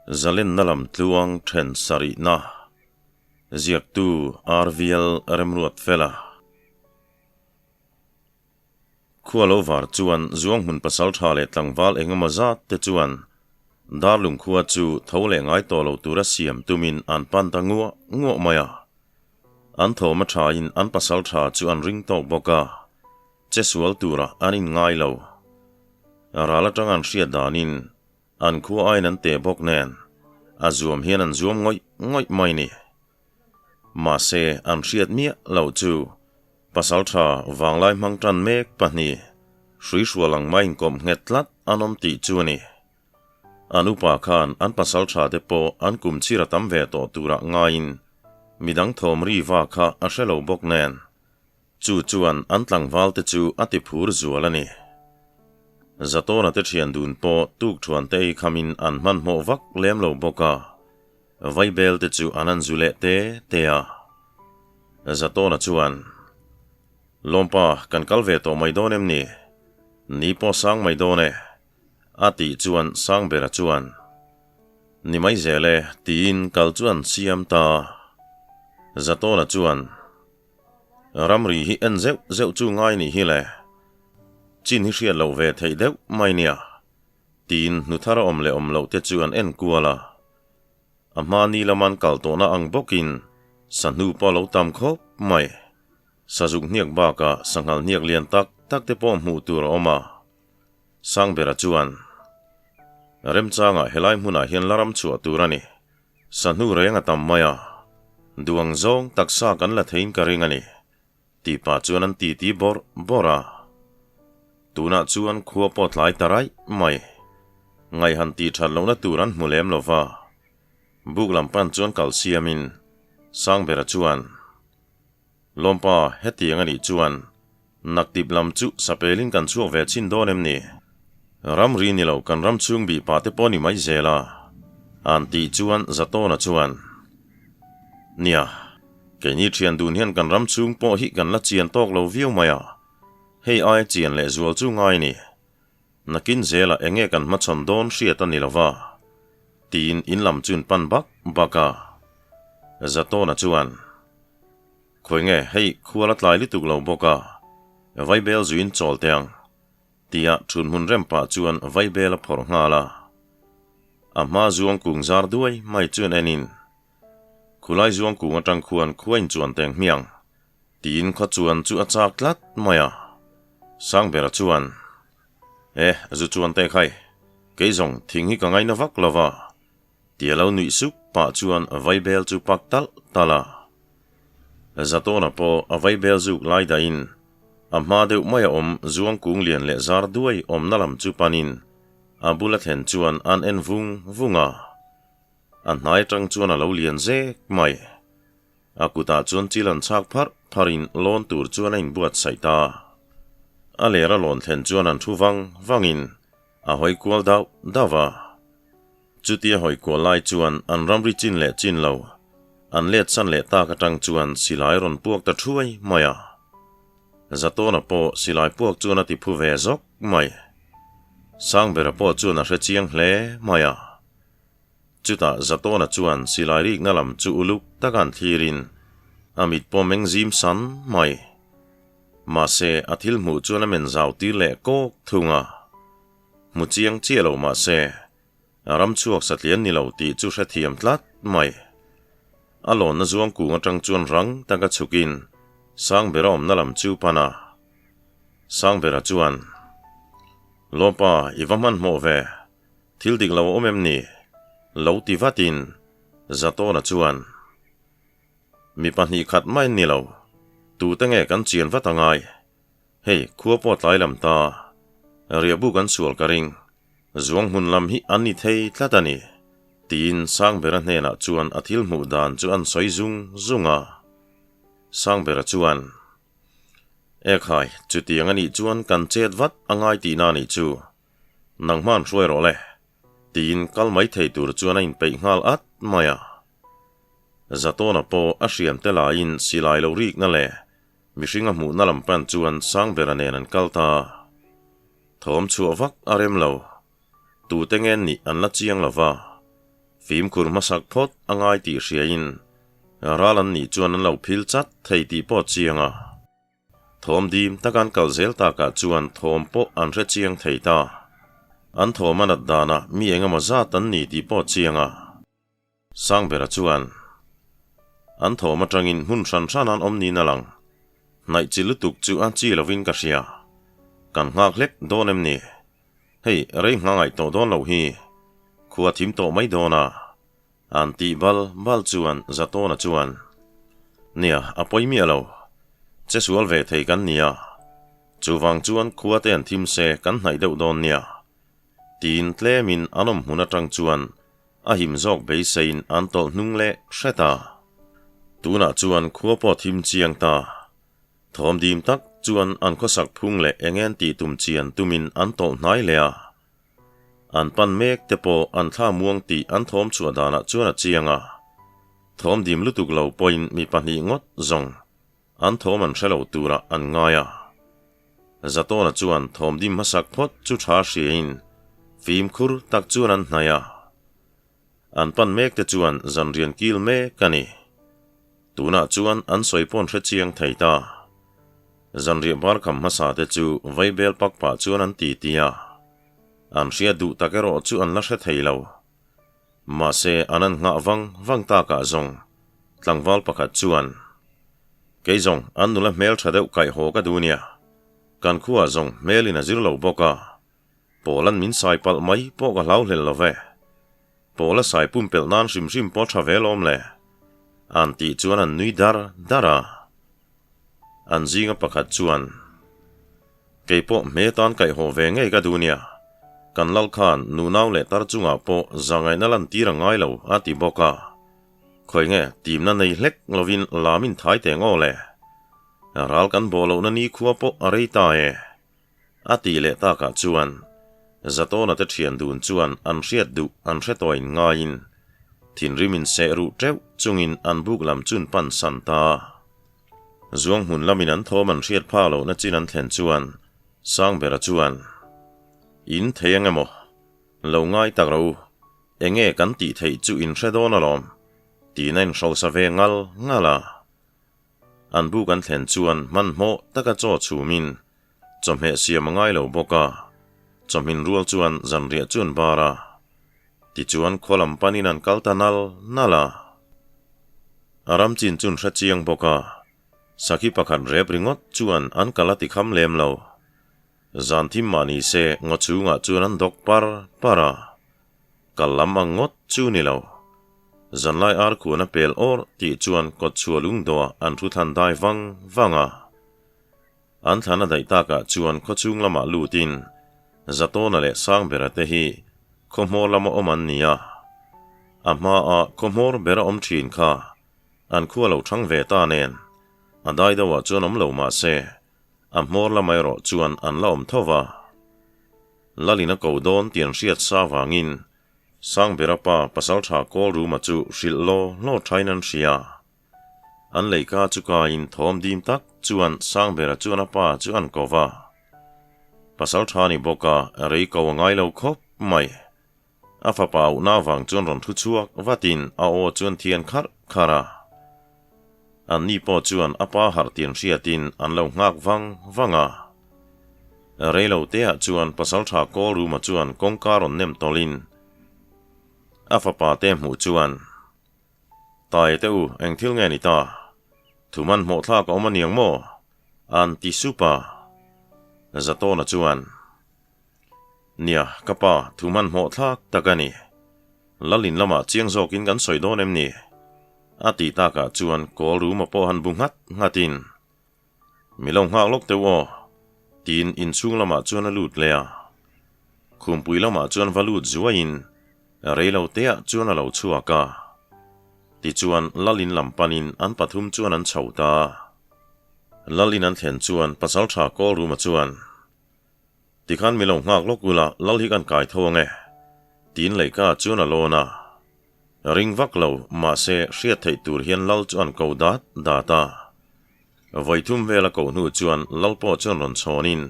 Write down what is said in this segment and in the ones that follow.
Zalenna lam tluang then sarihna ziaktu RVL Remruatfela. Khua lo var chuan Zuanghmun pasaltha leh tlangval engemaw zat te chuan Darlung khua chu tho leh ngai tawh lo tura siam tumin an pan ta nguah nguah mai a. An thawm a thain an pasaltha chu an ring tawk bawk a, che sual turah an inngai lo. Ral atang an hriat danin An khua aiin an teh bawk nen, a zuam hian an zuam ngawih ngawih mai ni. Mahse, an hriat miah loh chu pasaltha vanglai hmang tan mek pahnih hruihrual ang mai inkawm nghet tlat an awm tih chu a ni. An upa khan an pasaltha te pawh an kum chhir a tam ve tawh turah ngaiin midang thawm ri va kha a hre lo bawk nen, Chu chuan an tlangval te chu a ti phur zual a ni. Zatawna te thian dun pawh tuk thuan te ei khamin an hmanhmawh vak lem lo bawk a, vaibel te chu an an zu leh te te a. Zatawna chuan, Lawmpa, kan kal ve tawh mai dawn em ni? Ni pawh sang mai dawn e, a tih chuan Sangbera chuan, Ni mai zel e, tiin kal chu an siam ta. Zatawna chuan, Ramri hi en zeuh zeuh chu ngai nih hi le. Chin hi hriat loh ve theih deuh mai nia. Tiin hnuthar a awm leh awm loh te chu an en kual a. A hma ni lama an kal tawhna ang bawkin sahnu pawh a lo tam khawp mai. Sazuk hniak bakah sanghal hniak lian tak tak te pawh hmuh tur a awm a. Sangbera chuan, Remchangah helai hmunah hian la ram chhuah tur a ni. Sahnu reng a tam mai a, duang zawng taksa kan la theiin ka ring a ni, tih pah chuan an titi bawrh bawrh a. Tunah chuan khua pawh tlai ta raih mai. Ngaih han tih that lohna tur an hmu lem lo va. Buk lam pan chuan kal siamin Sangbera chuan, Lawmpa, hetiang a nih chuan Naktip lam chu sapelin kan chhuak ve chhin dawn em ni? Ramri ni lo kan ram chhung bih pah te pawh ni mai zel a, an tih chuan Zatawna chuan, Nia, keini thian dun hian kan ram chhung pawh hi kan la chian tawk lo viau mai a, hei aia chian leh zual chu ngai ni. Nakin zelah eng nge kan hmachhawn dawn hriat a ni lo va, tiin in lam chun pan bak bak a. Zatawna chuan. Khawi nge hei khual a tlai lutuk lo bawk a, vaibel zuin chawl teh ang, tia thun hmun rem pah chuan vaibel a phawrh nghal a. A hma zuang kung zar duai mai chuan enin, Khulai zuang kung atang khuan khua inchuan teng hmiang, tiin khaw chuan chu a chak tlat mai a. Sangbera chuan, E, zu chuan teh khai, kei zawng thing hi ka ngaina vak lo va, Tia lo nuih sup pah chuan vaibel chu pak talh talh a. Zatawna pawh a vaibel zuk lai dahin a hma deuh mai a awm zuang kung lian leh zar duai awmna lam chu panin a bula thlen chuan an en vung vung a. A hnai atang chuan a lo lian zek mai. A kutah chuan chil an chhak pharh pharhin lawn tur chuan a inbuatsaih ta. A ler a lawn thlen chuan an thu vang vangin a hawi kual dauh dauh a. Chutia hawi kual lai chuan an ramri chin leh chin lo, an let san leh tak atang chuan silai rawn puak ta thuai mai a. Zatawna pawh silai puak chuan a ti phu ve zawk mai. Sangbera pawh chuan a hre chiang hle mai a. Chutah Zatawna chuan silai rikna lam chu uluk taka an thlirin a mit pawh meng zim san mai. Mahse a thil hmuh chuan a men zau tir leh kawk thung a. Hmu chiang chiah lo mahse, a ram chhuak satlian ni lo tih chu hrethiam tlat mai. A lawnna zuang kung atang chuan rang taka chhukin Sangbera awmna lam chu pan a. Sangbera chuan, Lawpa, i va hmanhmawh ve, thil dik lo a awm em ni? Lo ti vatin Zatawna chuan, Mi pahnih khat mai ni lo, tute nge kan chian vat angai? Hei, khua pawh tlai lam ta. Riahbu kan sual ka ring. Zuang hmun lam hi an ni thei tlat a ni, tiin Sangbera hnenah chuan a thil hmuh dan chu an sawi zung zung a. Sangbera chuan, Ekhai, chutiang a nih chuan kan chet vat a ngai tihna a nih chu. Nang hman hruai rawh le, tiin kal mai thei tur chuan a inpeih nghal at mai a. Zatawna pawh a hriam te laiin silai lo rikna leh Mihring a hmuhna lam pan chuan Sangbera nen an kal ta. Thawm chhuah vak a rem lo. Tute nge nih an la chiang lo va. Fimkhur hmasak phawt a ngai tih hriain ral an nih chuan an lo phil chat thei tih pawh a chiang a. Thawm dim taka an kal zel takah chuan thawm pawh an hre chiang thei ta. An thawm a nat danah mi eng emaw zat an ni tih pawh a chiang a. Sangbera chuan an thawm atangin hmun hran hran an awm niin a lang. Hnaih chi lutuk chu a chi lovin ka hria. Kan nghak hlek dawn em ni? Hei, rei nghah ngaih tawh dawn loh hi. Khua thim tawh mai dawn a. An tih bal bal chuan Zatawna chuan, Nia, a pawi miah lo. Che sual ve thei kan nia. Chuvang chuan khua te an thim se kan hnaih deuh dawn nia. Tiin tlemin an awm hmun atang chuan a him zawk beiseiin an tawlh hnung leh hret a. Tunah chuan khua pawh thim chiang ta. Thawm dim tak chuan an khawsak phung leh eng en tih tum chian tumin an tawlh hnai leh a. An pan mek te pawh an thla muang tih an thawm chhuah danah chuan a chiang a. Thawm dim lutuk lo pawhin mi pahnih ngawt zawng an thawm an hre lo turah an ngai a. Zatawna chuan thawm dim hmasak phawt chu tha hriain fimkhur tak chuan an hnaih a. An pan mek te chuan zanrian kil mek a ni. Tunah chuan an sawi pawn hre chiang thei ta. Zanriah bar kham hmasa te chu vaibel pak pah chuan an ti ti a. An hriat duh tak erawh chu an la hre thei lo. Mahse an an nghah vang vang takah zawng tlangval pakhat chuan, Kei zawng an nula hmel tha deuh kaih haw ka duh nia. Kan khuaah zawng hmelin a zir lo bawk a. Pawlan min sai palh mai pawh ka hlau hlel lo ve. Pawla sai pumpelh nan hrim hrim pawh tha ve lawm le. An tih chuan an nui dar dar a. An zinga pakhat chuan, Kei pawh hme tan kaihhaw ve ngei ka duh nia. Kan lal khan nunau leh tar chungah pawh zahngaihna lantir a ngai lo a ti bawk a. Khawi nge timna nei hlek lovin lamin thai teng aw le. Ral kan bawh lohna nikhua pawh a rei ta e. A tih leh takah chuan Zatawna te thian dun chuan an hriat duh an hre tawhin ngaiin thinrim in seh ruh teuh chungin an buk lam chun pan san ta. Zuang hmun lamin an thawm an hriat phak lohna chin an thlen chuan Sangbera chuan, In thei ang emaw? Lo ngai tak rawh u, enge kan tih theih chu in hre dawn alawm, tiin a inhrosa ve ngal ngal a. An buk an thlen chuan hmanhmawh taka chaw chhumin chawhmeh siam a ngai lo bawk a, chawhmin rual chuan zanriah chu an bar a. Tichuan khaw lam panin an kal ta nal nal a. A ram chin chu an hre chiang bawk a, sakhi pakhat rep ringawt chuan an kal a ti kham lem lo. Zan thim mah ni se ngaw chhungah chuan an dawk par par a. Kal lam ang ngawt chu ni lo. Zanlai ar khuan a pel awr tih chuan kawt chhuah lungdawhah an thu thlan dai vang vang a. An thlan a daih takah chuan khawchhung lamah lutin Zatawna leh Sangbera te hi khawhmawr lama awm an ni a. A hmaa khawhmawr bera awm thin kha an khua lo thang ve ta nen a dai deuhah chuan awm lo mah se a hmawr lamah erawh chuan an la awm tho va. Lalin a ko dawn tih an hriat sa vangin Sangbera pa pasaltha Kawlruma chu hrilh law law thain an hria. An leika chu kaiin thawm dim tak chuan Sangbera chuan a pa chu an ko va. Pasaltha ni bawka rei ko a ngai lo khawp mai. A fapa auhna avang chuan rawn thu chhuak vatin a aw chuan thian kharh kharh a. Anni pawh chuan a pa harh tian hriatin an lo nghak vang vang a. Reilo teah chuan pasaltha Kawlruma chuan kawngka rawn nem tawlhin a fapa te hmuh chuan, Tai te u, eng thil nge ni ta? Thuman hmawhthlak a awm aniang maw? An ti sup a. Zatawna chuan, Nia, ka pa, thuman hmawhthlak tak a ni. Lalin lamah chiang zawkin kan sawi dawn em ni? A tih takah chuan kawl ruma pawh han bu nghat nghatin, Mi lo nghak lawk teuh aw, tiin inchhung lamah chuan a lut leh a. Khumpui lamah chuan va lut zuaiin reilo teah chuan a lo chhuak a. Tichuan Lalin lam panin an pathum chuan an chho ta a. Lalin an thlen chuan pasaltha kawl ruma chuan, Tikhan mi lo nghak lawk ula Lal hi kan kai tho ang e, tiin leihka chuan a lawn a. Ring vak lo, mahse hriat theih tur hian Lal chu an ko dat dat a. Vawithum vel a koh hnu chuan Lal pawh chuan rawn chhawnin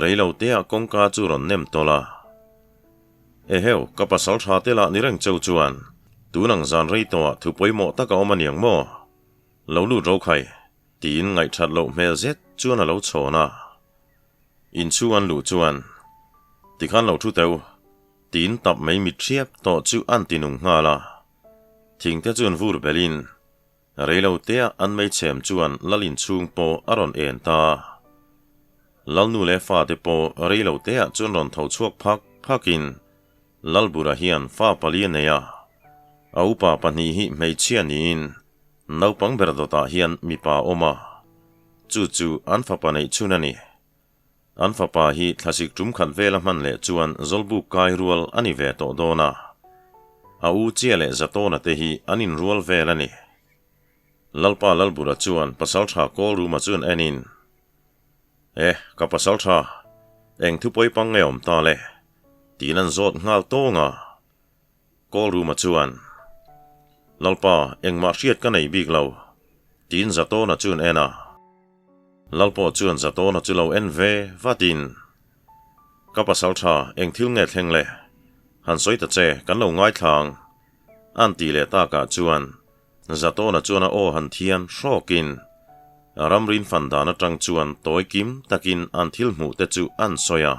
reiloteah kawngka chu rawn nem tawlh a. Eheu, ka pasal tha te lah ni reng cheu chuan tun ang zan rei tawhah thu pawimawh tak a awm aniang maw? Lo lut ro khai, tiin ngaihthat loh hmel zet chuan a lo chhawn a. Inchhung an luh chuan, Tikhan lo thu teu, tiin tap mai mit hriap tawh chu an ti nung nghal a. Thingte chu an vur belhin, Reilo tea an meichhem chuan lal inchhung pawh a rawn en ta. Lalnu leh fate pawh reilo teah chuan rawn tho chhuak phak phakin Lalbura hian fa pali a nei a. A upa pahnih hi hmeichhia niin naupang ber dawtah hian mipa a awm a. Chu chu an fapa neih chhun a ni. An fapa hi thlasik tum khat vela hman leh chuan Zawlbuk kai rual a ni ve tawh dawn a. A u chia leh Zatawna te hi an inrual vel a ni. Lalpa Lalbura chuan Pasaltha Kawlruma chuan enin, E, ka Pasaltha, eng thupawi pang nge awm ta le? tiin an zawt nghal tawng a. Kawlruma chuan, Lalpa, engmah hriat ka nei bik lo, tiin Zatawna chuan en a. Lalpawh chuan Zatawna chu lo en ve vatin, Ka pasal tha, eng thil nge thleng le? Han sawi ta che, kan lo ngaithla ang, an tih leh takah chuan Zatawna chuan a aw han thian hrawkin, ramrin fan dan atang chuan tawi kim takin an thil hmuh te chu an sawi a.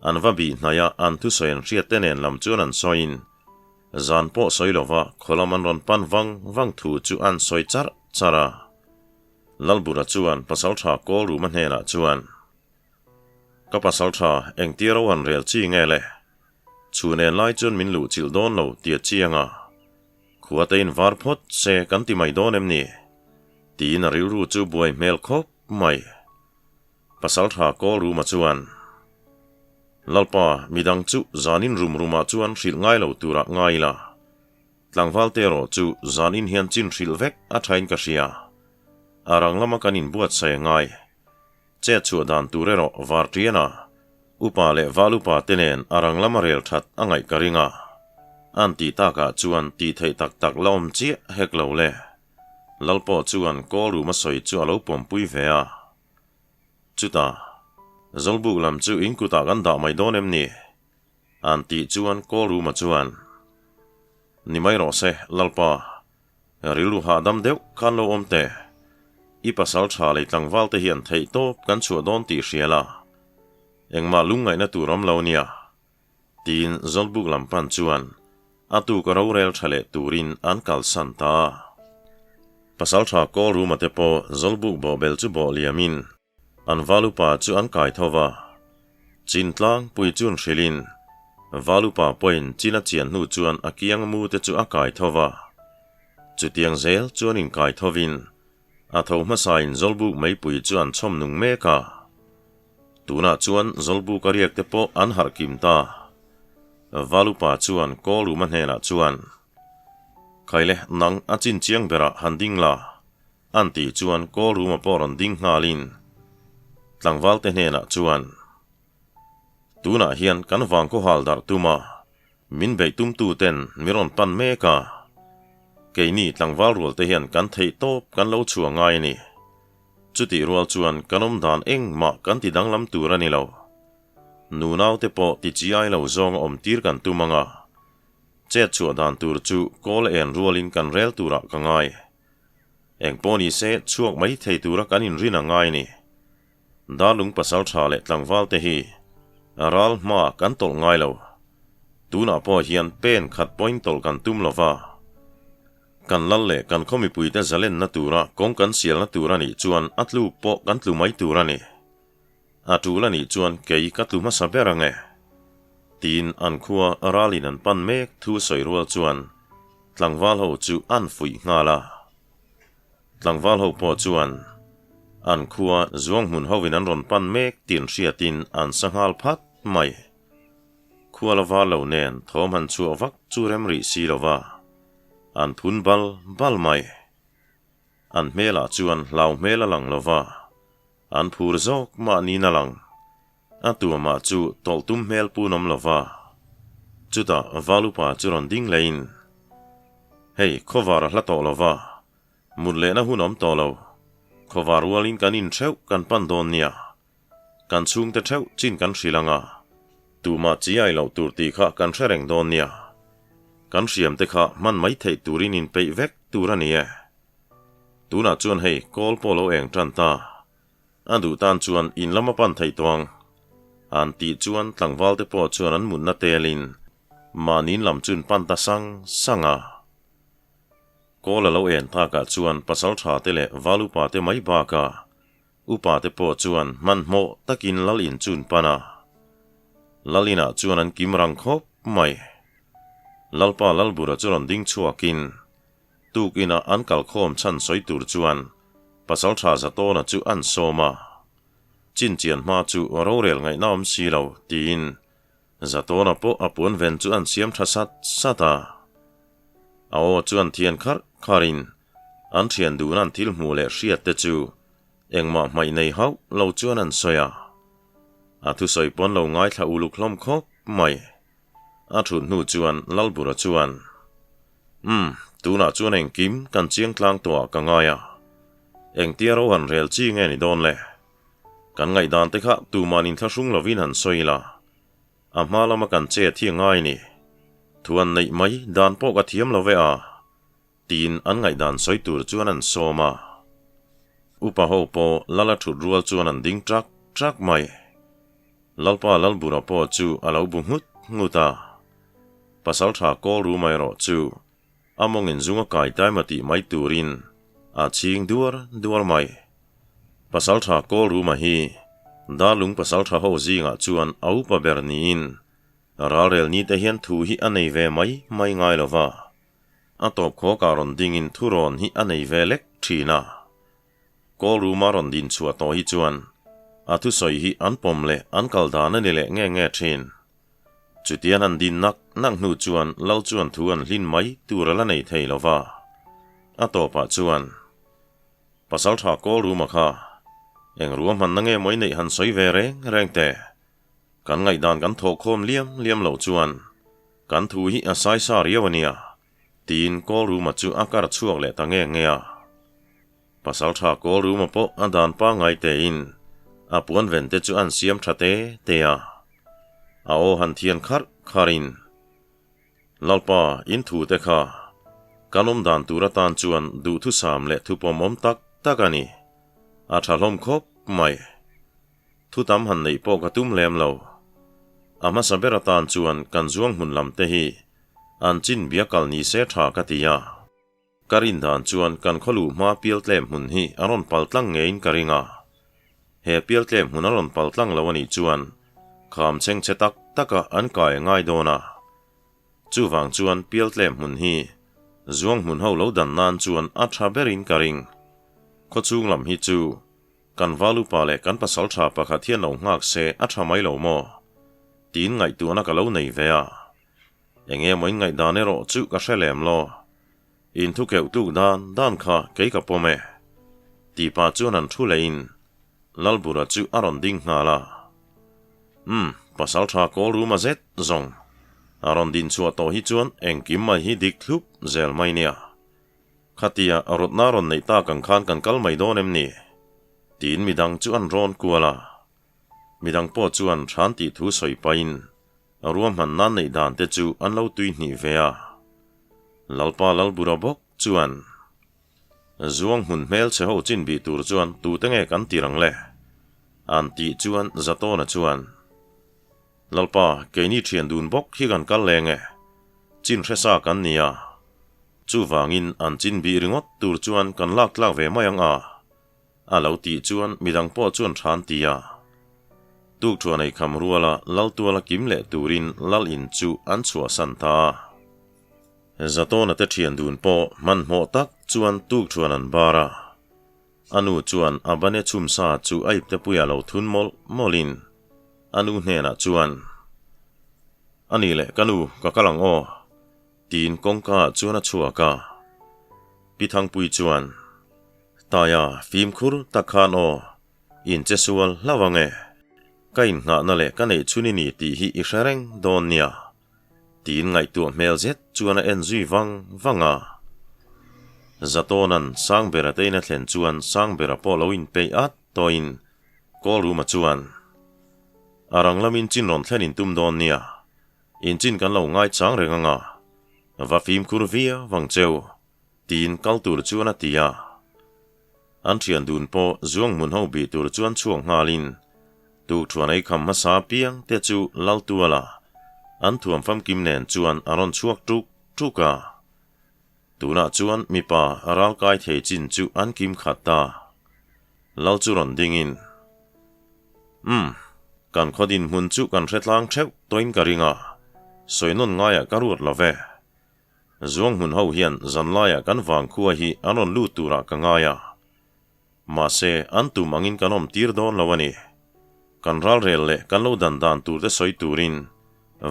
An va bih hnaih a, an thusawi an hriat te nen lam chuan an sawiin, zan pawh sawi lova khawlam an rawn pan vang vang thu chu an sawi charh charh a. Lalbura chuan Pasaltha Kawlruma hnenah chuan, Ka Pasaltha, engtia ro han rel chi nge le? Chhun en lai chuan min luh chilh dawn lo tia chiang a, khua te in var phawt se kan ti mai dawn em ni? Tiin a rilru chu buai hmel khawp mai. Pasaltha Kawlruma chuan, Lalpa, midang chu zanin rum rumah chuan hrilh ngai lo turah ngai ila. Tlangval te erawh chu zanin hian chin hrilh vek a thain ka hria. A rang lama kan inbuatsaih a ngai. Chet chhuah dan tur erawh var ṭian a, upa leh val upa te nen a rang lama rel ṭhat a ngaih ka ring a. An tih takah chuan tih theih tak tak la awm chiah hek lo le. Lalpawh chuan Kawlruma sawi chu a lo pawmpui ve a. Chutah, Zawlbuk lam chu in kutah kan dah mai dawn em ni? An tih chuan Kawlruma chuan, Ni mai rawh se, Lalpa, rilru hahdam deuh khan lo awm teh. I pasal tha lei tlangval te hian theih tawp kan chhuah dawn tih hria la, engmah lungngaihna tur awm lo nia. Tiin Zawlbuk lam pan chuan a tuk a rorel tha leh turin an kalsan ta. Pasaltha Kawlruma te pawh Zawlbuk bawhbel chu bawh liamin an Valupa chu an kai tho va. Chin tlangpui chun hrilhin Valupa pawhin chin a chian hnu chuan a kiang mu te chu a kai tho va. Chutiang zel chuan inkai thovin a tho hmasain Zawlbuk meipui chu an chhawm nung mek a. Tunah chuan Zawlbuk a riak te pawh an harh kim ta. Valupa chuan Kawlruma hnenah chuan, Khaile, nang a chin chiang berah han ding la, an tih chuan Kawlruma pawh rawn ding nghalin tlangvalte hnenah chuan, Tunah hian kan vangkhaw hal darh tum a, min beih tumtuten mi rawn pan mek a, keini tlangval rualte hian kan theih tawp kan lo chhuah ngai a ni. Chutih rual chuan kan awm dan engmah kan ti danglam tur a ni lo. Nunaute pawh ti chi ai lo zawng a awm tir kan tum ang a, chet chhuah dan tur chu kawl en rualin kan rel turah ka ngai. Engpawh ni se chhuak mai thei tura kan inrin a ngai ni. Darlung pasal tha leh tlangval te hi ral hmaah kan tawlh ngai lo. Tunah pawh hian pen khat pawhin tawlh kan tum lo va. Kan lal leh kan khaw mipuite zalenna tura kawng kan sialna tur a nih chuan a tluk pawh kan tlu mai tur a ni. A tul a nih chuan kei ka tlu hmasa ber ang e. Tiin an khua ralin an pan mek thu sawi rual chuan tlangval ho chu an fuih nghal a. Tlangval ho pawh chuan an khua zuang hmun hovin an rawn pan mek tin hriatin an sa nghal phat mai. Khua la var lo nen thawm han chhuah vak chu rem rih si lo va, an phun bal bal mai. An hmelah chuan hlau hmel a lang lo va, an phur zawk mahniin a lang. A tuamah chu tawlh tum hmel pun awm lo va, chutah Valupa chu rawn ding lehin, Hei, khawvar a hla tawh lo va, mut lehna hun awm tawh lo. Khawvar rualin kan intheuh kan pan dawn nia. Kan chhungte theuh chin kan hrilh ang a. Tumah chi ai loh tur tih kha kan hre reng dawn nia. Kan hriam te kha hman mai theih turin inpeih vek tur a ni e. Tunah chuan hei kawl pawh lo eng tan ta. A duh tan chuan in lam a pan theih tawh ang. An tih chuan tlangval te pawh chuan an mutna telin mahniin lam chu an pan ta sang sang a. Kawl a lo en takah chuan pasal tha te leh val upa te mai bakah upa te pawh chuan hmanhmawh takin lal in chu an pan a. Lal inah chuan an kim rang khawp mai. Lalpa Lalbura chu rawn ding chhuakin Tuk inah an kalkhawm chhan sawi tur chuan Pasaltha Zatawna chu an sawm a. Chinchian hma chu rorel ngaihna awm si lo tiin Zatawna pawh a puan ven chu an siam tha sat sat a. A aw chuan thian kharh kharhin an thian duhna an thil hmuh leh hriat te chu engmah hmaih nei hauh lo chuan an sawi a. A thusawi pawn lo ngaithla uluk hlawm khawp mai. A thut hnu chuan Lalbura chuan, Umm, tunah chuan engkim kan chiang tlang tawhah ka ngai a. Engtia ro han rel chi nge ni dawn le? Kan ngaihdan te kha tuman inthlahrung lovin han sawi ila, a hma lama kan chet hi a ngai ni. Thu an neih mai dan pawh ka thiam lo ve a, tiin an ngaihdan sawi tur chuan an sawm a. Upa ho pawh Lala thut rual chuan an ding trak trak mai. Lalpa Lalbura pawh chu a lo bu nghut nghut a. Pasaltha kawl ru mai erawh chu a mawngin zung a kai taima tih mai turin a chhing duar duar mai. Pasaltha kawl ruma hi Darlung pasaltha ho zingah chuan a upa ber niin ralrel nite hian thu hi a nei ve mai mai ngai lo va. A tawp khawkah rawn dingin thurawn hi a nei ve lek thin a. Call room a rawn din chhuah tawh hi chuan a thusawi hi an pawm leh an kal dan a ni leh nge nge thin. Chutian an din nak nak hnu chuan Lal chuan thu an hlin mai tur a la nei thei lo va. A tawpah chuan Pasaltha call room a kha eng ruahmanna nge mawi neih han sawi ve reng reng teh. Kan ngaihdan kan thawhkhawm liam liam loh chuan kan thu hi a saisa riau a nia tiin call room a chu a kar chhuak leh ta nge nge a. Pasaltha kawl ruma pawh a dan pangngai tein a puan ven te chu an siam tha te te a. A aw han thian kharh kharhin, Lalpa, in thu te kha kan awm dan tur atan chuan duhthusam leh thupawmawm tak tak a ni. A tha hlawm khawp mai. Thu tam han neih pawh ka tum lem lo. A hmasa ber atan chuan kan zuang hmun lam te hi an chin bia kal ni se tha ka ti a. Ka rin dan chuan kan khawluh hma pialtlem hmun hi a rawn pal tlang ngeiin ka ring a. He pialtlem hmun a rawn pal tlang lo a nih chuan kham chhengchhe tak taka an kai a ngai dawn a. Chuvang chuan pialtlem hmun hi zuang hmun ho lo dan nan chuan a tha berin ka ring. Khawchhung lam hi chu kan val upa leh kan pasal tha pakhat hian lo nghak se a tha mai lo maw? Tiin ngaihtuahna ka lo nei ve a. Eng emaw in ngaihdan erawh chu ka hre lem lo. In thu keuh tluk dan dan kha kei ka pawm e. Tih pah chuan an thu leh in Lalbura chu a rawn ding nghal a. Umm, pasal tha kawl rum a zet zawng. A rawn din chhuah tawh hi chuan engkim mai hi dik thlup zel mai nia. Khatia rawtna rawn neih tak ang khan kan kal mai dawn em ni? Tiin midang chu an rawn kual a. Midang pawh chuan hran tih thu sawi pahin Ruahman nan neih dan te chu an lo tui hnih ve a. Lalpa Lalbura bawk chuan, Zuang hmun hmel chhe ho chin bih tur chuan tute nge kan tir ang le? An tih chuan Zatawna chuan, Lalpa, keini thian dun bawk hi kan kal leng e. Chin hre sa kan ni a. Chuvangin an chin bih ringawt tur chuan kan lak tlak ve mai ang a. A lo tih chuan midang pawh chuan tha an ti a. Tukthuan ei kham ruala Laltuala kim leh turin Lal in chu an chhuahsan ta a. Zatawna te thian dun pawh hmanhmawh tak chuan tukthuan an bar a. A nu chuan a bane chhum sa chu a iptepuiah lo thun mawlh mawlhin a nu hnenah chuan, A nih leh ka nu, ka kal ang aw. Tiin kawngka ah chuan a chhuak a. Pi Thangpui chuan, Taia, fimkhur tak khan aw, in che sual hlauh ang e. Ka innghahna leh ka neih chhun i ni tih hi i hre reng dawn nia. Tiin ngaihtuah hmel zet chuan a en zui vang vang a. Zatawna'n Sangbera te in a thlen chuan Sangbera pawh lo inpeih at tawhin call room-a chuan, A rang lamin chin rawn thlen in tum dawn nia. In chin kan lo ngaichang reng anga, va fimkhur viau vang cheu, tiin kal tur chuan a ti a. An thian dun pawh zuang hmun ho bih tur chuan chhuak nghalin tukṭhuan ei kham hmasa piang te chu Laltuala an thuam famkim nen chuan a rawn chhuak ṭuk ṭuk a. Tunah chuan mipa ral kai thei chin chu an kim khat ta. Lal chu rawn dingin, Umm, kan khaw dinhmun chu kan hre tlang theuh tawhin ka ring a, sawi nawn ngaiah ka ruat lo ve. Zuang hmun ho hian zanlaiah kan vangkhua hi an rawn lut turah ka ngai a. Mahse, an tum angin kan awm tir dawn lo a ni. Kan ralrel leh kan lo dan dan turte sawi turin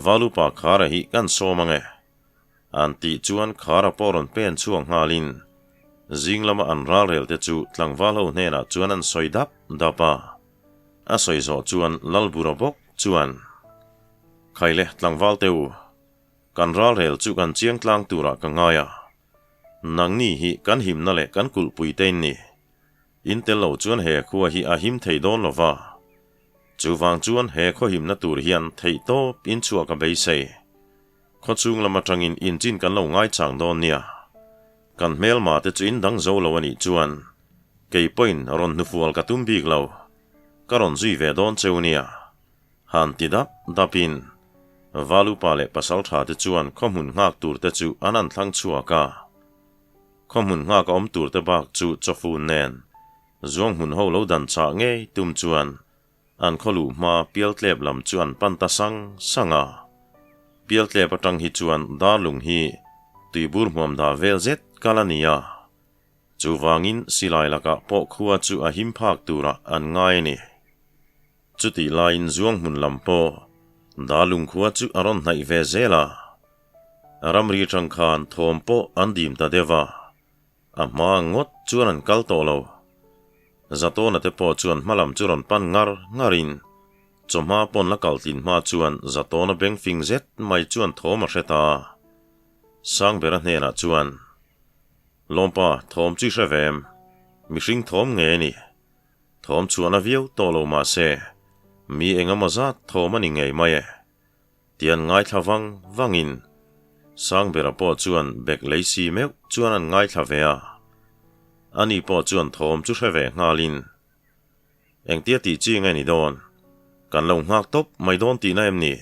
Valupa Khara hi kan sawm ang e. An tih chuan Khara pawh rawn pen chhuak nghalin zing lama an ralrel te chu tlangval ho hnenah chuan an sawi dap dap a. A sawi zawh chuan Lalbura bawk chuan, Khaile tlangval te u, Kan ralrel chu kan chiang tlang turah ka ngai a, nangni hi kan himna leh kan kulhpui te in ni. In tel lo chuan he khua hi a him thei dawn lo va. Chuvang chuan he khaw himna tur hian theih tawp in chhuah ka beisei. Khaw chhung lam atangin inchin kan lo ngaichang dawn nia. Kan hmelma te chu in dang zo lo a nih chuan kei pawhin rawn hnufual ka tum bik lo. Ka rawn zui ve dawn cheu nia. Han ti dap dapin Valupa leh Pasaltha te chuan khawhmun nghak tur te chu an an thlang chhuak a. Khawhmun nghak a awm tur te bak chu chawfun nen Zuanghmun ho lo dan chah ngei tum chuan an khaw luh hma Pialtlep lam chu an pan ta sang sang a. Pialtlep atang hi chuan Darlung hi tuibur hmuam dah vel zet kal a ni a. Chuvangin silai lakah pawh khua chu a him phak turah an ngai a ni. Chutih laiin Zuang hmun lam pawh Dalung khua chu a rawn hnaih ve zel a, ramri atang khan thawm pawh an dim ta deuh a, a hma ngawt chuan an kal tawh lo. Zatawna te pawh chuan hma lam chu rawn pan ngar ngarin chawhma pawn la kal tlin hma chuan Zatawna beng fing zet mai chuan thawm a hre ta a. Sangbera hnenah chuan, Lawmpa, thawm chu i hre ve em? Mihring thawm nge a ni? Thawm chuan a viau tawh lo mah se, mi eng emaw zat thawm a ni ngei mai e. Tian ngaithla vang vangin Sangbera pawh chuan bek lei si meuh chuan an ngaithla ve a. Ani pawh chuan thawm chu hre ve nghalin, Engtia tih chi nge ni dawn? Kan lo nghak tawp mai dawn tihna em ni?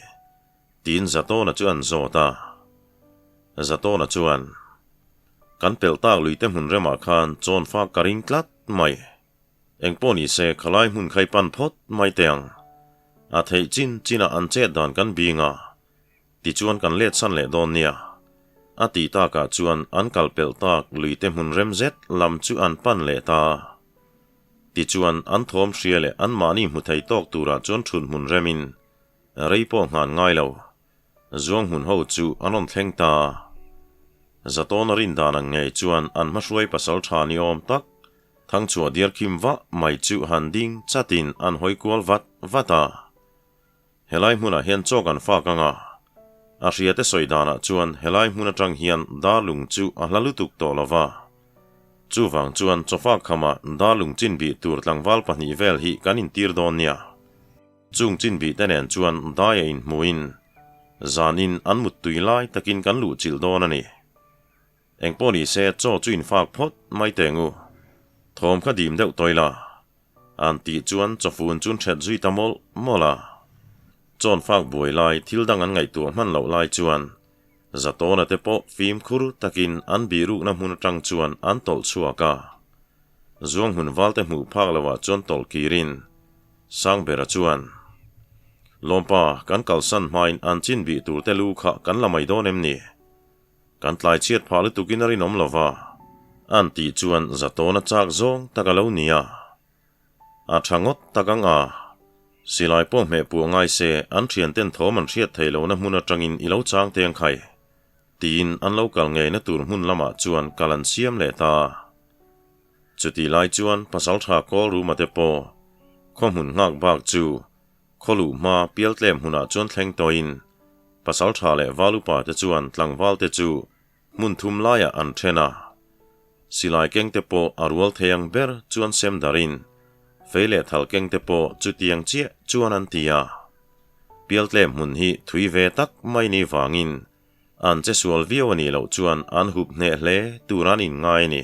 Tiin Zatawna chu an zawt a. Zatawna chuan, Kan pelh tak luite hmun remah khan chawn fak ka ring tlat mai. Engpawh ni se khalai hmun khai pan phawt mai teh ang. A theih chin chinah an chet dan kan bing a, tichuan kan let san leh dawn nia. A tih takah chuan an kal pelh tak luite hmun rem zet lam chu an pan leh ta. Tichuan an thawm hria leh anmahni hmu thei tawk turah chuan thut hmun remin rei pawh nghan ngai lo. Zuang hmun ho chu an rawn thleng ta. Zatawna rin dan ang ngei chuan an hmahruai pasal tha ni awm tak Thangchhuah diar khim vah mai chu han ding chatin an hawi kual vat vat a. Helai hmunah hian chaw kan fak ang a. A hriate sawi danah chuan helai hmun atang hian Darlung chu a hla lutuk tawh lo va. Chuvang chuan chawfak khamah Darlung chin bih tur tlangval pahnih vel hi kan intir dawn nia. Chung chin bih te nen chuan daia inhmuin zanin an muttui lai takin kan luhchilh dawn a ni. Engpawh ni se chaw chu infak phawt mai teh ngu. Thawm kha dim deuh tawih la. An tih chuan chawfun chu an ṭhet zui ta mawlh mawlh a. Chawnfak buai lai thil dang an ngaihtuah hman loh lai chuan Zatawna te pawh fimkhur takin an bihrukna hmun aṭang chuan an tawlh chhuak a. Zuang hmun valte hmuh phak loah chuan tawlh kirin Sangbera chuan, Lawmpa, kan kalsan hmain an chin bih turte lu kha kan la mai dawn em ni? Kan tlai chhiat phah lutukin a rinawm lo va, an tih chuan Zatawna chak zawng tak a lo ni a. A tha ngawt tak ang a, silai pawh hmeh puah ngai se an thianten thawm an hriat theih lohna hmun atangin i lo chang teng khai, tiin an lo kal ngeina tur hmun lamah chuan kal an siam leh ta. Chutih lai chuan Pasaltha Kawlruma te pawh khaw hmun nghak bak chu Khaw luh hma pialtlem hunah chuan thleng tawhin Pasaltha leh Valupa te chuan tlangval te chu hmun thum laiah an then a. Silai keng te pawh a rual thei ang ber chuan sem darin fei leh thal keng te pawh chutiang chiah chuan an ti a. Pialtlem hmun hi thui ve tak mai ni vangin an che sual viau a nih loh chuan an hup hneh hle tur an inngai a ni.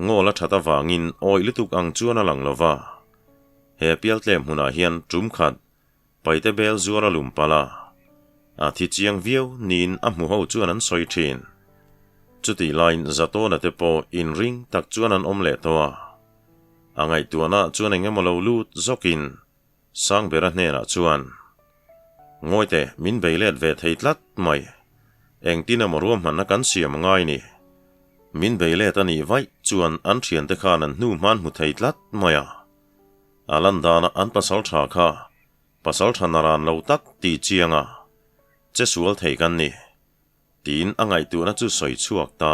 Ngawl a that avangin awih lutuk ang chuan a lang lo va. He Pialtlem hmunah hian tum khat Paite bel zuar a lum palh a, a thi chiang viau niin a hmu ho chuan an sawi thin. Chutih laiin Zatawna te pawh inring tak chuan an awm leh tawh a. A ngaihtuahna chuan eng emaw lo lut zawkin Sangbera hnenah chuan, Ngawite, min bei let ve thei tlat mai. Engtin emaw ruahmanna kan siam a ngai ni. Min bei let a nih vaih chuan an thiante khan an hnu hman hmu thei tlat mai a. A lan dana an pasal tha kha pasal tha naran lo tak ti chiang a, che sual thei kan ni, tiin a ngaihtuahna chu sawi chhuak ta.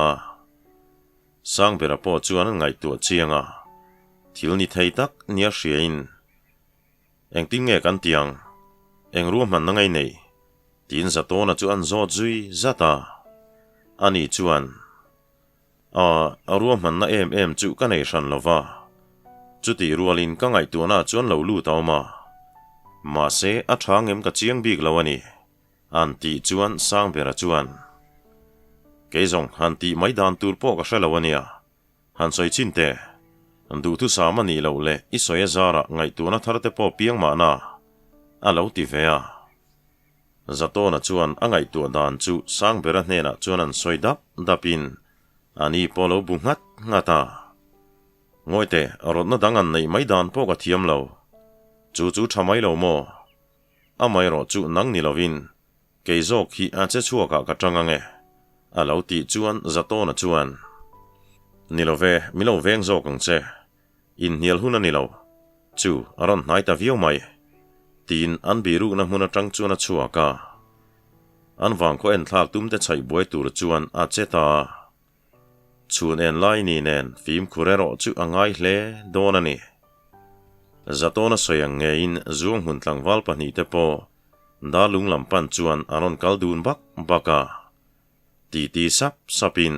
Sangbera pawh chuan an ngaihtuah chiang a, thil ni thei tak nia hriain, Engtin nge kan ti ang? Eng ruahmanna ngei nei? tiin Zatawna chu an zawt zui zat a. Ani chuan. A, a ruahmanna em em chu ka nei hran lo va. Chutih rualin ka ngaihtuahna chuan lo lut a awm a. Mahse, a tha ngem ka chiang bik lo a ni, an tih chuan Sangbera chuan, Kei zawng han tih mai dan tur pawh ka hre lo a nia, han sawi chin teh. Duhthusam a nih loh leh i sawi a zarah ngaihtuahna thar te pawh piang mahna, a lo ti ve a. Zatawna chuan a ngaihtuah dan chu Sangbera hnenah chuan an sawi dap dapin a ni pawh lo bu nghat nghat a. Ngawite, rawtna dang an neih mai dan pawh ka thiam lo. Chu chu tha mai lo maw? Amaherawh chu nang ni lovin kei zawk hi a che chhuakah ka tang ang e, a lo tih chuan Zatawna chuan, Ni lo ve, mi lo veng zawk ang che. Inhnial hun a ni lo. Chu a rawn hnai ta viau mai. Tiin an birukna hmun atang chuan a chhuak a. An vangkhaw enthlak tumte chhaih buai tur chuan a che ta a. Chhun en lai ni nen fimkhur erawh chu a ngai hle dawn a ni. Zatawna sawi ang ngeiin Zuanghmun tlangval pahnihte pawh Darlung lam pan chuan a rawn kal dun bak bak a. Titi sap sapin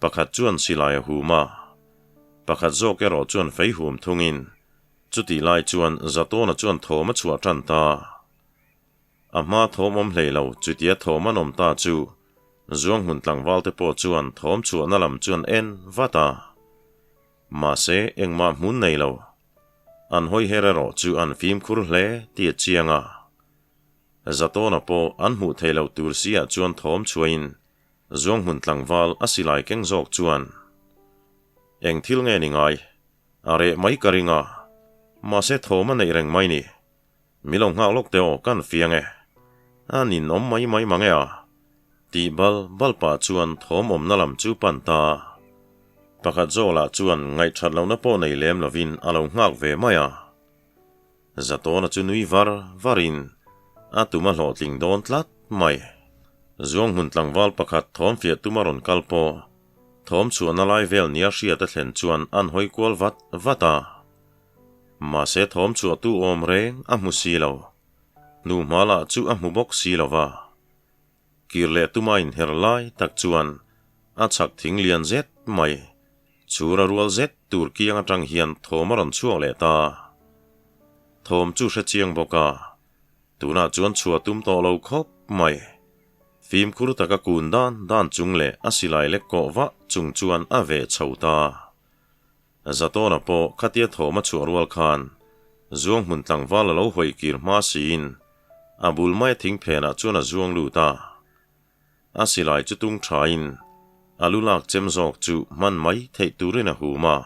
Pakhat chuan silai a hum a, pakhat zawk erawh chuan fei hum thungin chutih lai chuan Zatawna chuan thawm a chhuah tan ta. A hma thawm awm hlei lo chutia thawm an awm ta chu Zuanghmun tlangval te pawh chuan thawm chhuahna lam chuan en vat a. Mahse engmah hmun nei lo. An hawi her erawh chu an fimkhur hle tih a chiang a. Zatawna pawh an hmuh theih loh tur si ah chuan thawm chhuahin Zuanghmun tlangval a silai keng zawk chuan, Eng thil nge ni ngai? A reh mai ka ring a, mahse thawm a neih reng mai ni. Mi lo nghak lawk teh aw, kan fiang e. A ninawm mai mai mang e a, tih bal bal pah chuan thawm awmna lam chu pan ta. Pakhat zawk lah chuan ngaihthat lohna pawh nei lem lovin a lo nghak ve mai a. Zatawna chu nui var varin a tum a hlawhtling dawn tlat mai. Zuanghmun tlangval pakhat thawm fiah tum a rawn kal pawh thawm chhuahna lai vel nia hriat a thlen chuan an hawi kual vat vat a. Mahse thawm chhuahtu awm reng a hmu si lo. Hnuhma lah chu a hmu bawk si lo va. Kir leh tuma inher lai tak chuan a chhak thing lian zet mai, chhura rual zet tur kiang atang hian thawm a rawn chhuak leh ta. Thawm chu hre chiang bawk a, tunah chuan chhuah tum tawh lo khawp mai. Fimkhur taka kun dan dan chung leh a silai lek kawh vah chung chuan a veh chho ta. Zatawna pawh khatia thawm a chhuah rual khan Zuanghmun tlangval a lo hawi kir hma siin a bul mai a thing phenah chuan a zuang lut a. A silai chu tung thain a lu lak chem zawk chu hman mai theih turin a hum a.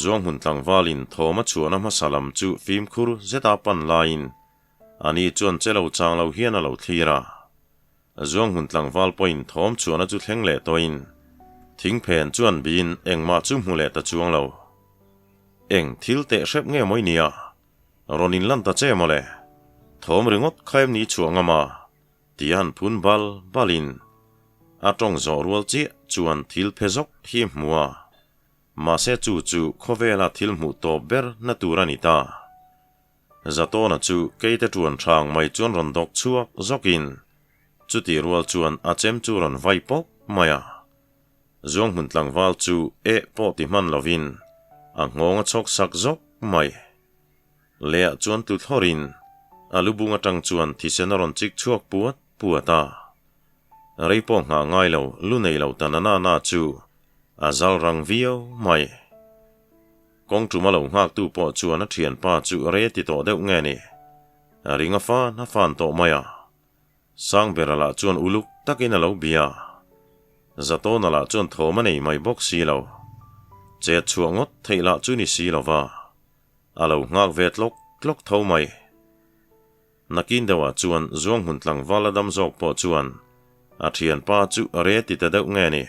Zuanghmun tlangvalin thawm a chhuahna hmasa lam chu fimkhur zeta pan laiin ani chuan che lo chang lo hian a lo thlir a. Zuanghmun tlangval pawhin thawm chhuahna chu thleng leh tawhin thing phen chuan biin engmah chu hmu leh ta chuang lo. Eng thil teh hrep nge mawi nia? Rawn inlan ta che mawle. Thawm ringawt kha em ni chhuah ngam a? Tia han phun bal balin a tawng zawh rual chiah chuan thil phe zawk hi hmu a. Mahse chu chu khawvela thil hmuh tawp ber na tur a ni ta. Zatawna chu keite ṭuan hrang mai chuan rawn dawk chhuak zawkin chutih rual chuan a chem chu rawn vai pawp mai a. Zuanghmun tlangval chu eh pawh ti hman lovin a nghawng a chhawk sak zawk mai. Lehah chuan tlu thlawrin. A lu bung atang chuan thisen a rawn chik chhuak puat puat a. Rei pawh nghah ngai lo, lu nei lo ta na na na chu a zal rang viau mai. Kawng ṭuma lo nghaktu pawh chuan a ṭhianpa chu rei a ti tawh deuh nge ni? A ring a fan a fan tawh mai a. Sangbera lah chuan uluk takin a lo bia. Zatawna lah chuan thawm a nei mai bawk si lo. Chet chhuah ngawt theih lah chu ni si lo va. A lo nghak ve tlawk tlawk tho mai. Nakin deuhah chuan Zuanghmun tlangval a dam zawk pawh chuan a thianpa chu a re ti ta deuh nge ni?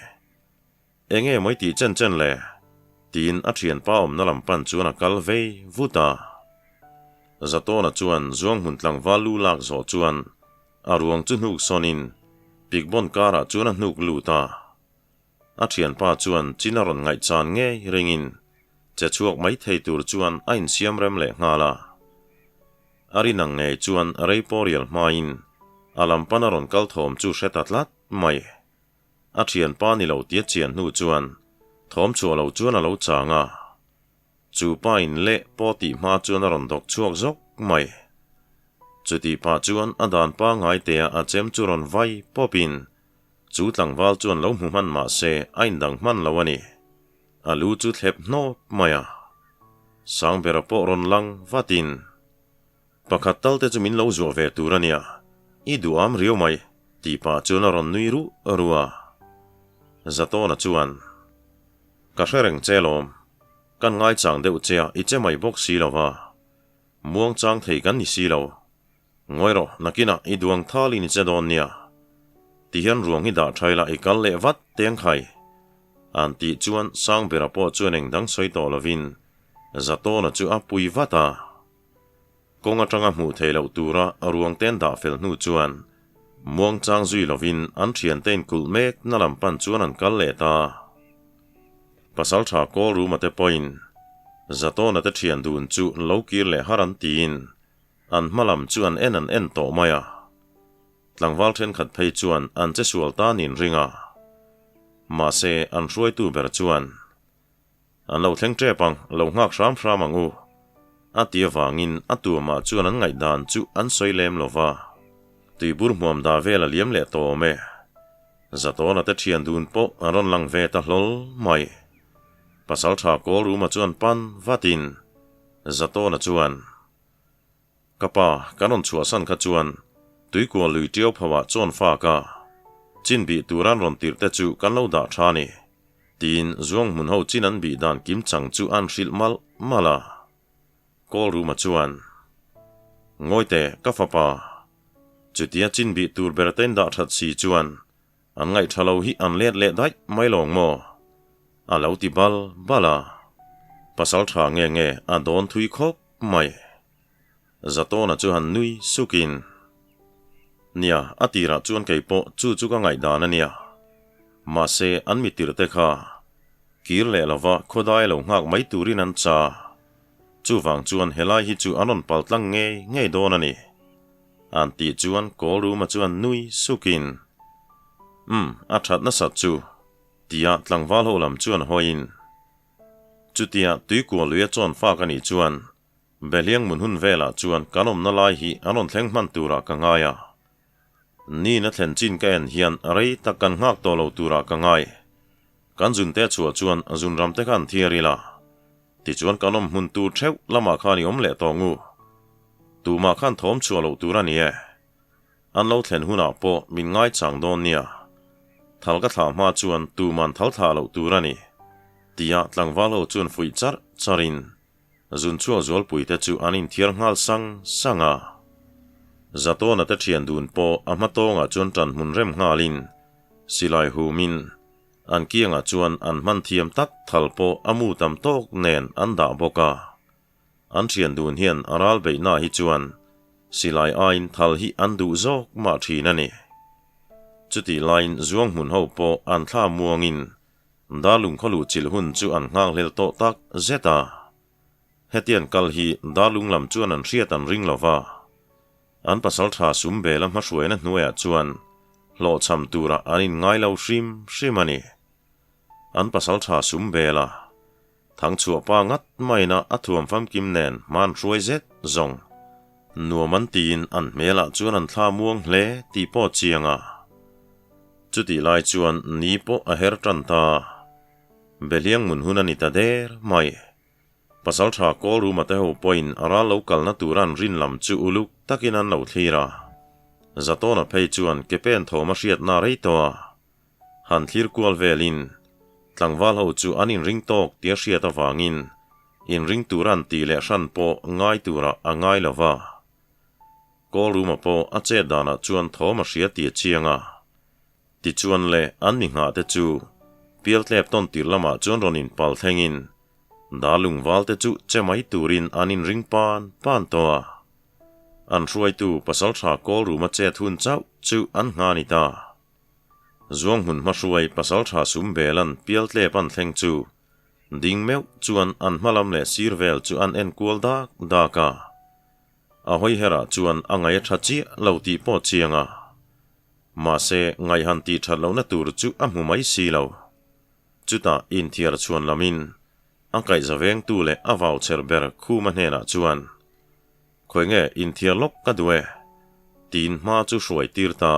Enge mawi tih chen chen le? Tiin a thianpa awmna lam pan chuan a kal vei vut a. Zatawna chuan Zuanghmun tlangval lu lak zawh chuan a ruang chu hnuk sawnin Pikbawn karah chuan a hnuk lut a. A thianpa chuan chin a rawn ngaihchan ngei ringin che chhuak mai thei tur chuan a insiam rem leh nghal a. A rin ang ngei chuan rei pawh rial hmain a lam pan a rawn kal thawm chu hre ta tlat mai. A thianpa ni lo tia chian hnu chuan thawm chhuah lo chuan a lo chang a. Chu pa in leh pawh tih hma chuan a rawn dawk chhuak zawk mai. Chutih pah chuan a dan pangngai tea a chem chu rawn vai pawpin chu tlangval chuan lo hmu hman mah se a indang hman lo a ni. A lu chu thlep hnawp mai a. Sangbera pawh rawn lang vatin, Pakhat tal te chu min lo zuah ve tur a nia, i duham riau mai, tih pah chuan a rawn nui ruh ruh a. Zatawna chuan, Ka hre reng che lawm, kan ngaichang deuh che a, i che mai bawk si lo va, muangchang thei kan ni si lo. Ngawi rawh, nakinah i duang thalin i che dawn nia. Tihian ruang hi dah tha ila i kal leh vat teng khai. An tih chuan Sangbera pawh chuan eng dang sawi tawh lovin Zatawna chu a pui vat a. Kawng atanga hmuh theih loh tura ruang ten dah fel hnu chuan muangchang zui lovin an thiante inkulh mek na lam pan chuan an kal leh ta. Pasaltha Kawlruma te pawhin Zatawna te thian dun chu lo kir leh har an tiin An hma lam chu an en an en tawh mai a. Tlangval thenkhat phei chuan an che sual ta niin ring a. Mahse, an hruaitu ber chuan, An lo thleng tep ang, lo nghak hram hram ang u, a ti avangin a tuamah chuan an ngaihdan chu an sawi lem lo va. Tuibur hmuam dah vel a liam leh tawh awm e. Zatawna te thian dun pawh an rawn lang ve ta hlawl mai. Pasaltha Kawlruma chuan pan vatin Zatawna chuan, Ka pa, kan rawn chhuahsan kha chuan tuikual lui ṭiau phauhah chawn fak a, chin bih tur an rawn tirh te chu kan lo dah ṭha a ni, tiin Zuang hmun ho chin an bih dan kim chang chu an hrilh malh malh a. Kawlruma chuan, Ngawi teh, ka fapa, chutia chin bih tur ber te in dah ṭhat si chuan An ngaihṭha lo hi an let leh daih mai lawng maw? A lo ti bal bal a. Pasal ṭha nge nge a dawn thui khawp mai. Zatawna chu han nui sukin, Nia, a tirah chuan kei pawh chu chu ka ngaihdan a nia. Mahse, an mi tirhte kha kir leh lova khawdai lo nghak mai turin an cha. Chuvang chuan helai hi chu an rawn paltlang ngei ngei dawn a ni. An tih chuan Kawlruma chuan nui sukin, Umm, a that nasat chu, tia tlangval ho lam chuan hawiin, Chutia tuikual lui a chawn fak a nih chuan Behliang mun hun velah chuan kan awmna lai hi an rawn thleng hman turah ka ngai a. Nina thlen chin ka en hian rei tak kan nghak tawh lo turah ka ngai. Kan zunte chhuah chuan zunram te kha an thiar ila. Tichuan kan awm hmun tur theuh lamah khan i awm leh tawh ngu. Tumah khan thawm chhuah loh tur a ni e. An lo thlen hunah pawh min ngaichang dawn nia. Thal ka thlah hma chuan tuman thal thlah loh tur a ni, tia tlangval ho chuan fuih charh charhin zun chhuak zualpui te chu an inthiar nghal sang sang a. Zatawna te thian dun pawh a hma tawngah chuan tan hmun rem nghalin silai humin An kiangah chuan an hman thiam tak thal pawh a mu tam tawk nen an dah bawk a. An thian dun hian a ral beihna hi chuan silai aiin thal hi an duh zawk mah thin a ni. Chutih laiin zuang hmun ho pawh an thla muangin Darlung khaw luh chilh hun chu an nghakhlel tawh tak zet a. Hetiang kal hi Darlung lam chuan an hriat an ring lo va. An pasaltha sum bela hmahruaina hnuaiah chuan hlawhchham turah an inngai lo hrim hrim a ni. An pasaltha sum bela thangchhuah pa ngat maina a thuam famkim nen hman hruai zet zawng. Nuam an tiin an hmelah chuan an thla muang hle tih pawh a chiang a. Chutih lai chuan ni pawh a her tan ta. Behliang mun hun a ni ta der mai. Pasaltha Kawlruma te ho pawhin a ral lo kalna tura an rin lam chu uluk takin an lo thlir a. Zatawna phei chuan ke pen thawm a hriatna rei tawh a. Han thlir kual velin tlangval ho chu an inring tawk tia hriat avangin inring tura an tih leh hran pawh ngai turah a ngai lo va. Kawlruma pawh a chet danah chuan thawm a hria tih a chiang a. Tichuan le an mi nghah te chu Pialtlep tawn tirh lamah chuan rawn inpal thlengin Darlungval te chu che mai turin an inring pan pan tawh a. An hruaitu Pasaltha Kawlruma chet hun chauh chu an ngha ni ta. Zuanghmun hmahruai Pasaltha Sumbelan Pialtlep an thleng chu ding meuh chuan an hmalam leh sir vel chu an en kual dak dak a. A hawiherah chuan a ngaih a tha chiah lo tih pawh chiang a. Mahse, ngaihhan tih that lohna tur chu a hmu mai si lo. Chutah inthiar chhuan lamin a kaihza vengtu leh a vau cher ber Khuma hnenah chuan, Khawi nge inthiar lawk ka duh e? tiin hma chu hruai tir ta.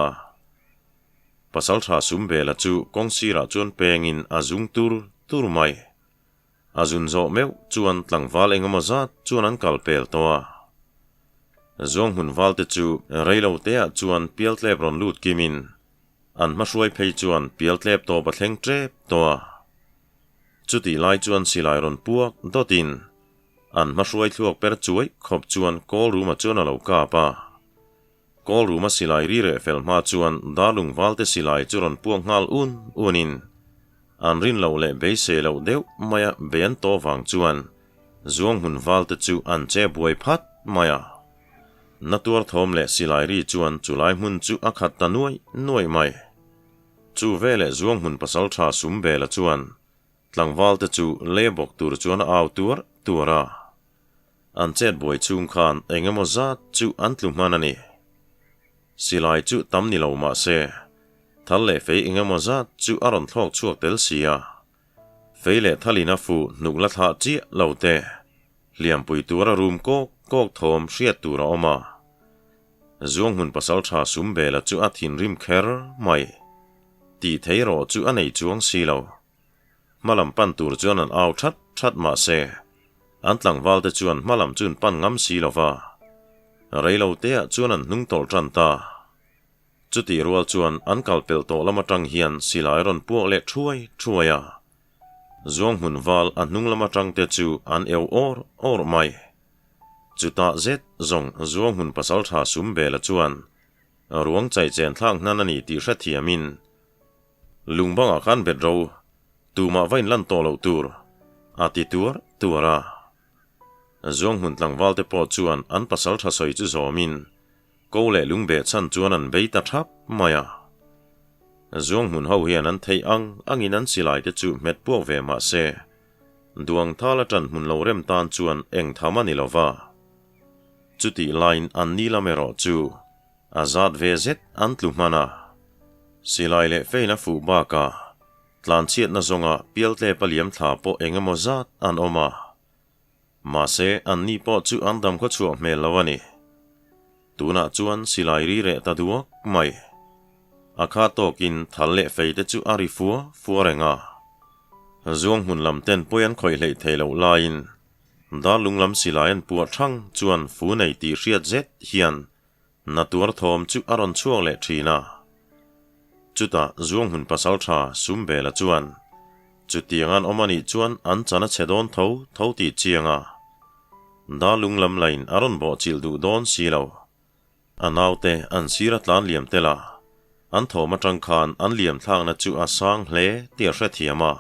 Pasaltha Sumbela chu kawng sirah chuan pengin a zung tur tur mai. A zun zawh meuh chuan tlangval engemaw zat chuan an kal pel tawh a. Zuanghmun valte chu reilo teah chuan pialtlep rawn lut kimin an hmahruai phei chuan pialtlep tawp a thleng tep tawh a. Chutih lai chuan silai rawn puak dawtin an hmahruai thluak per chuai khawp chuan kawl ruma chuan a lo kap a. Kawl ruma silai ri reh fel hma chuan Darlung valte silai chu rawn puak nghal un unin an rin loh leh beisei loh deuh maia bei an tawh vang chuan Zuanghmun valte chu an che buai phat mai a. Natuar thawm leh silai ri chuan chulai hmun chu a khat ta nuai nuai mai. Chu veleh Zuanghmun pasaltha Sumbela chuan tlangvalte chu le bawk tur chuan a au tuar tuar a. An chet buai chhung khan eng emaw zat chu an tlu hman a ni. Silai chu tam ni lo mah se, thal leh fei eng emaw zat chu a rawn thlawk chhuak tel si a. Fei leh thalin a fuh hnuk la thlah chiah lo te, hliampui tura rum kawk kawk thawm hriat tur a awm a. Zuanghmun pasaltha Sumbela chu a thinrim kher mai. Tih thei rawh chu a nei chuang si lo. Hmalam pan tur chuan an au that that mah se, an tlangval te chuan hmalam chu an pan ngam si lo va. Reilo teah chuan an hnung tawlh tan ta. Chutih rual chuan an kal pelh tawh lam atang hian silai rawn puak leh thuai thuai a. Zuanghmun val a hnung lam atang te chu an eu awr awr mai. Chutah zet zawng Zuanghmun pasaltha Sumbela chuan ruang chaichen thlak hnan a ni tih hrethiamin Lung bangah khan bet ro, tumah va inlan tawh loh tur, a ti tuar tuar a. Zuanghmun tlangval te pawh chuan an pasal tha sawi chu zawmin ko leh lung beh chhan chuan an bei ta thap mai a. Zuanghmun ho hian an theih ang angin an silai te chu hmet puak ve mah se, duang thal a tan hmun lo rem tan chuan eng tham a ni lo va. Chutih laiin an ni lam erawh chu A zat ve zet an tlu hman a. Silai leh fein a fuh bakah tlanchhiatna zawnga pialtlep a liam thla pawh eng emaw zat an awm a. Mahse, anni pawh chu an dam khaw chhuah hmel lo a ni. Tunah chuan silai ri reh ta duak mai. A kha tawkin thal leh fei te chu a ri fua fua reng a. Zuang hmun lam ten pawi an khawih hleih theih loh laiin Darlung lam silai an puah thang chuan fu nei tih hriat zet hian Na tuar thawm chu a rawn chhuak leh thin a. Chutah Zuanghmun pasaltha Sumbela chuan, Chutiang an awm a nih chuan an chan a chhe dawn tho tho tih chiang a. Darlung lam lain a rawn bawhchilh duh dawn si lo. A naute an sir a tlan liam tel a, an thawm atang khan an liam thlakna chu a sang hle tih a hrethiam a.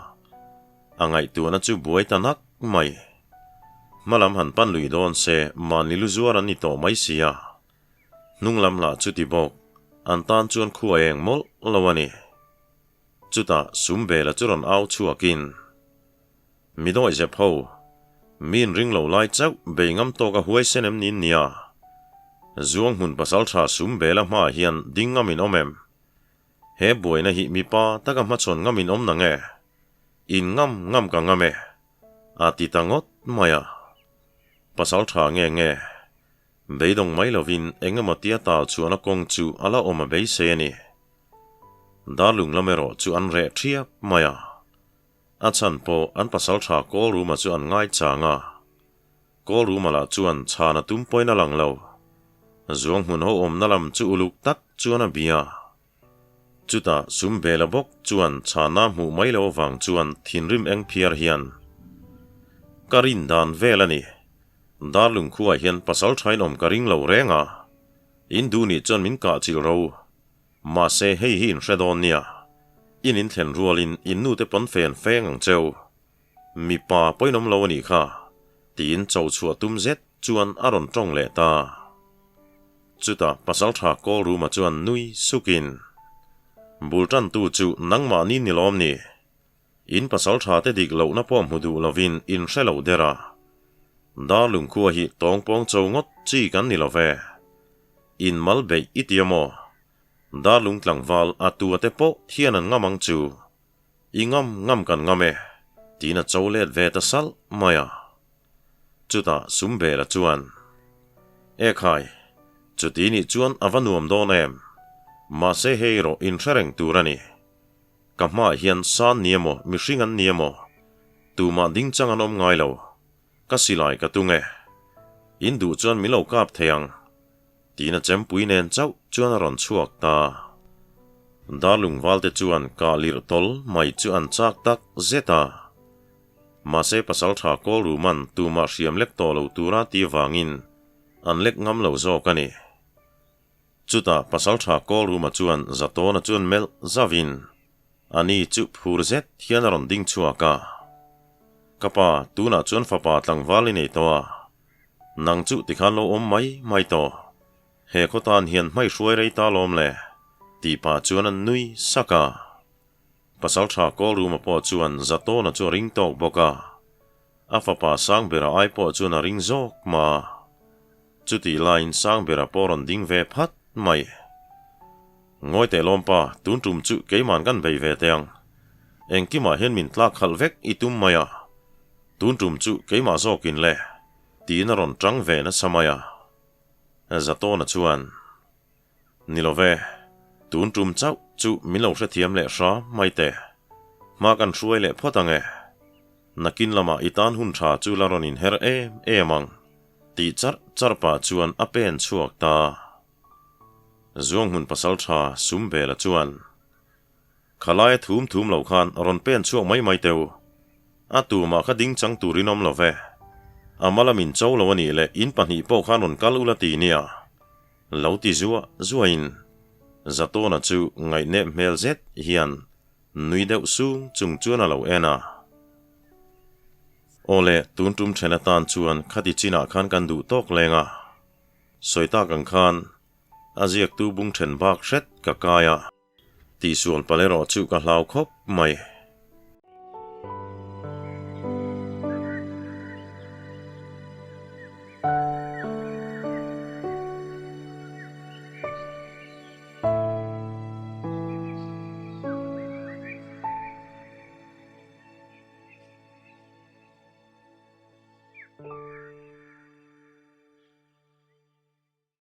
A ngaihtuahna chu buai ta nak mai. Hmalam han pan lui dawn se mahni lu zuar an ni tawh mai si a. Hnung lam lah chuti bawk, an tan chuan khu a eng mawlh lo a ni. Chutah Sumbela chu rawn au chhuakin, Mi dawi zep ho, mi inring lo lai chauh bei ngam tawk a huaisen em niin nia? Zuang hmun pasaltha Sumbela hmaah hian ding ngam in awm em? He buaina hi mipa taka hmachhawn ngam in awm nang e? In ngam ngam ka ngam e. A ti ta ngawt mai a. Pasal tha nge nge? Beidawng mai lovin eng emaw tia tal chuan a kawng chu a la awm a beisei a ni. Darlung lam erawh chu an reh ṭhiap mai a. A chhan pawh an pasalṭha Kawlruma chu an ngaichang a. Kawlruma lah chuan chhan a tum pawhin a lang lo. Zuanghmun ho awmna lam chu uluk tak chuan a bia. Chutah Sumbela bawk chuan chhana hmuh mai lo avang chuan thinrim eng phiar hian, Ka rin dan vel a ni. Darlung khuaah hian pasal thain awm ka ring lo reng a, in duh nih chuan min kah chilh ro. Mahse hei hi in hre dawn nia, in in thlen rualin in nute pawn fen feng ang cheu. Mipa pawhin awm lo a nih kha, tiin cho chhuah tum zet chuan a rawn tawng leh ta. Chutah Pasalṭha Kawlruma chuan nui sukin, Bul ṭantu chu nangmahni ni lawm ni? In pasalṭha te dik lohna pawh hmu duh lovin in hre lo der a. Darlung khua hi tawngpawng cho ngawt chi kan ni lo ve. In mal beih i tia maw? Darlung tlangval a tua te pawh hian an ngam ang chu. I ngam ngam kan ngam e, tiin a cho let ve ta salh mai a. Chutah Sumbela chuan, E khai, chuti nih chuan a va nuam dawn em? Mahse hei erawh inhre reng tur a ni. Ka hmaah hian san ni emaw, mihring an ni emaw, tumah ding chang an awm ngai lo. Ka silai ka tung e. In duh chuan min lo kap thei ang. Tiin a chempui nen chauh chuan a rawn chhuak ta. Darlungvalte chuan kah lirh tawl mai chu an chak tak zet a. Mahse pasaltha Kawlruman tumah hriam lek tawh lo tura ti vangin an lek ngam lo zawk a ni. Chutah pasaltha Kawlruma chuan Zatawna chuan melh zauhin a ni chu phur zet hian a rawn ding chhuak a. Ka pa, tunah chuan fapa tlangval i nei tawh a, nang chu tikhan lo awm mai mai tawh. He khaw tan hian hmaihruai rei ta lawm le, tih pah chuan an nui sak a. Pasalṭha Kawlruma pawh chuan Zatawna chu a ring tawk bawk a, a fapa Sangbera ai pawh chuan a ring zawk ma. Chutih laiin Sangbera pawh rawn ding ve phat mai. Ngawi teh lawmpa, tun tum chu keiman kan bei ve teh ang. Engkimah hian min tlak khalh vek i tum mai a, tun tum chu keimah zawkin le, tiin a rawn ṭang ve nasa mai a. Zatawna chuan. Ni lo ve, tun tum chauh chu min lo hrethiam leh hra mai teh. Hma kan hruai leh phawt ang e. Nakin lamah i tan hun tha chu la rawn inher em em ang, tih charh charh pah chuan a pen chhuak ta. Zuanghmun pasal tha Sumbela chuan, Khalaia thum thum lo khan rawn pen chhuak mai mai teh u. A tumah kha ding chang turin awm lo ve. A mala min cho lo a nih leh in pahnih pawh khan rawn kal ula ti nia. Lo ti zuah zuahin Zatawna chu ngaihnep hmel zet hian nui deuh sung chung chuan a lo en a. Aw le, tun tum then atan chuan khati chinah khan kan duh tawk leng a. Sawi tak ang khan a ziaktu bung then bak hret ka kai a. Tihsual palh erawh chu ka hlau khawp mai.